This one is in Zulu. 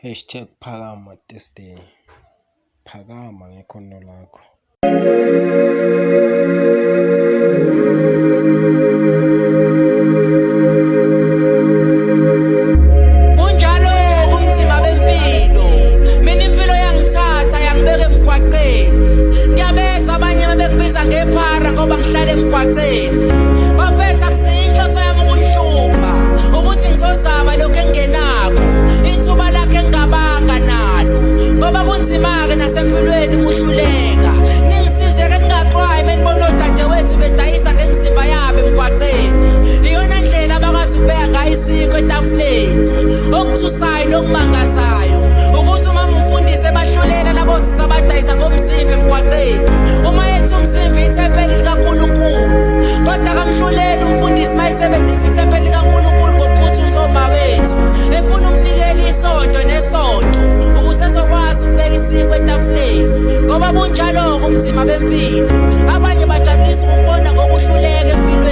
Hashtag phakama Thursday. Phakama ngekhono lakho. Kunjalo ubunzima bempilo. Mina impilo yangithatha yangibeka emgwaqeni. Ngiyabezwa abanye bebengibiza ngephara ngoba ngihlala emgwaqeni. Bafethu akusiyo inhloso yami ukunihlupha ukuthi ngizozama lokhu engingenakho. Ithuba lakhe engingabanga nalo ngoba kunzima-ke nasempilweni uma uhluleka. Ningisize-ke ningaxwayi menibona odadewethu bedayisa ngemizimba yabo emgwaqeni. Iyona ndlela abakwazi ukubeka ngayo isinkwa etafuleni. Okuthusayo nokumangazayo ukuthi umama umfundisi ebahlulela labo sisi abadayisa ngomzimba emgwaqeni. Uma ethi umzimba ithempeli likaNkulunkulu, kodwa akamhluleli umfundisi uma esebenzisa ithempeli likaNkulunkulu ngokukhuthuza omawethu, efuna umnikeli isonto nesonto ukuze ezokwazi ukubeka isinkwa etafuleni. Ngoba bunjalo-ke ubunzima bempilo. Abanye bajabulisa ukubona ngokuhluleka empilweni.